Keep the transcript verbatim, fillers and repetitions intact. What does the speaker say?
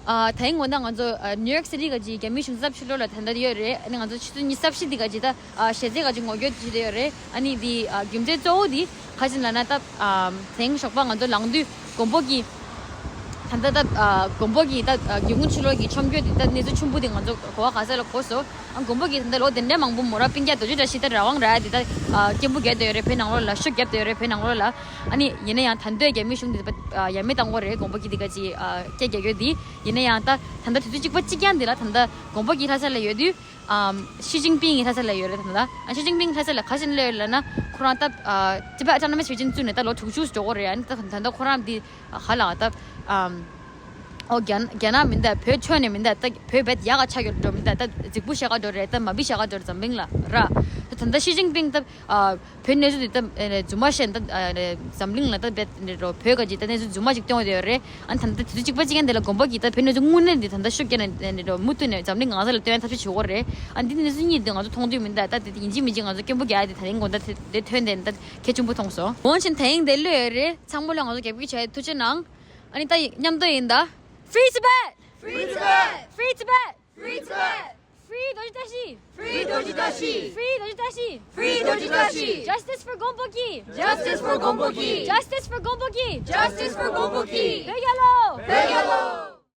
ཨ། ད་ཡིན་ངོ་ན་ང་ཚོ་ཨ་ནིའུ་ཡོག་སི་ཊི་ག་ཅིག་རྒྱ་མིའི་གཞུང་ཚབ་ཕྱི་ལོགས་ལ་ད་ལྟ་ཡོད་རེད། ཨ་ནི་ང་ཚོ་ཆུ་ཚོད་ཉི་ཤུ་རྩ་བཞི་འདི་ག་ཅིག་ད་ཨ་གཞི་རྩའི་ག་ཅིག་ངོ་སྐྱོད་བྱེད་བསྡད་ཡོད་རེད། ཨ་ནི་འདི་ཨ་རྒྱུ་མཚན་གཙོ་བོ་འདི་ག་ཅིག་ལབ་ན། ད་ཨ་དེང་ཞོགས་པ་ང་ཚོ་ལངས་དུས་མགོན་པོ་གི་ད་ལྟ་ད་ཨ་མགོན་པོ་གི་ད་ཨ་སྒེའུ་ཁུང་ཕྱི་ལོགས་ཀྱི་མཆོང་སྐྱོད་འདི་ད་གནས་ཚུལ་ཆེན་པོ་འདི་ང་ཚོ་གོ་བ་ག་ས་ལ་གོ་སོང་། ཨ་མགོན་པོ་གི་ད་ལྟ་ལོ་དེ་འདྲའི་མང་པོ་མོ་ར་སྤུན་ཀྱག་རྡོ་རྗེ་བཀྲ་ཤིས་ད་རང་དབང་ར་འདི་ད་ཨ་སྐད་འབོད་རྒྱག་བསྡད་ཡོད་རེད། བོད་ནང་ལོགས་ལ་ཤུགས་རྒྱབ་བསྡད་ཡོད་རེད། བོད་ནང་ལོགས་ལ། ཨ་ནི་ཡིན་ན་ཡང་ད་འདོད་རྒྱ་མིའི་གཞུང་འདི་ད་ཨ་ཡ་མེད་བཏང་དགོས་རེད། མགོན་པོ་གི་འདི་ག་ཅིག་ཨ་སྐད་རྒྱག་རྒྱུ་འདི། ཡིན་ན་ཡང་ད་ད་ལྟ་དུས་ཚོད་གཅིག་པ་གཅིག་རྐྱང་འདི་ལ་ད་ལྟ་མགོན་པོ་གི་ལྷ་ས་ལ་ཡོད་དུས། ཨམ་ཞི་ཅིན་ཕིང་གི་ལྷ་ས་ལ་ཡོད་རེད། ད་ལྟ་ཨ་ཞི་ཅིན་ཕིང་ལྷ་ས་ལ་ག་ཞིག་སླེབས་ཡོད་ལབ་ན། ཁོ་རང་ད་ཨ་ཊི་བེཊ་ཨོ་ཊོ་ནོ་མས་ཞི་ཅིན་བཙུགས་ནས་ད་ལོ་དྲུག་ཅུ་འགྲོ་གི་རེད། ཨ་ནི་ད་ད་ལྟ་ཁོ་རང་འདི་ཧ་ལ་ད་ཨམ་ཨོ་རྒྱ་རྒྱ་ནག་མིན་ད་བོད་ཆོས་ནས་མིན་ད་ད་བོད་བེད་ཡག་ག་ཆགས་ཡོད་འགྲོ་མིན་ད་ད་རྫིག་པོ་བཤད་ག་འགྲོ་རེད། ད་མ་བི་བཤད་ག་འགྲོ་རེད་འཛམ་གླིང་ལ་ར། ད་ད་ལྟ་ཞི་ཅིན་ཕིང་ད་ཨ་བོད་གནས་ཚུལ་འདི་ད་ཨ་རྫུན་མ་བཤད་ད་ཨ་འཛམ་གླིང་ལ་ད་བེད་འགྲོ་བོད་ག་ཅིག་ད་གནས་ཚུལ་རྫུན་མ་ཅིག་སྟོན་ག་འདོད་ཡོད་རེད། ཨ་ནི་ད་ད་དུས་ཚོད་གཅིག་པ་གཅིག་རྐྱང་དེ་ལ་མགོན་པོ་གིས་ད་བོད་གནས་ཚུལ་དངོས་གནས་འདི་ད་ལྟ་ཤུགས་རྒྱག་ནས་འགྲོ་མུ་མཐུད་ནས་འཛམ་གླིང་གང་ས་ལ་སྟོན་ཐབས་ཤེས་བྱེད་དགོས་རེད། ཨ་འདི་གནས་ཚུལ་གཉིས་འདི་ང་ཚོ་མཐོང་དུས་མིན་ད་ད་དེ་ཡིན་གཅིག་མིན་གཅིག་ང་ཚོ་སྐད་འབོད་རྒྱག་ཡ་དེ་ད་རིང་དགོང་དག་དེ་དེ་ཐོན་དེ་ད་གལ་ཆེན་པོ་མཐོང་སོང་། འོན་ཀྱང་ད་ཡིན་དེ་ལོས་ཡོད་རེད། ཚང་མ་ལ་ང་ཚོ་རྒྱབ་སྐྱོར་བྱས་ཐུགས་རྗེ་གནང་། ཨ་ནི་ད་མཉམ་དུ་ཡིན་ད། Free Tibet! Free Tibet! Free Tibet! Free Tibet! Free རྡོ་རྗེ་བཀྲ་ཤིས། Free རྡོ་རྗེ་བཀྲ་ཤིས། Free རྡོ་རྗེ་བཀྲ་ཤིས། Free རྡོ་རྗེ་བཀྲ་ཤིས། Justice for མགོན་པོ་གི། Justice for མགོན་པོ་གི། Justice for མགོན་པོ་གི། Justice for མགོན་པོ་གི། བོད་རྒྱལ་ལོ། བོད་རྒྱལ་ལོ།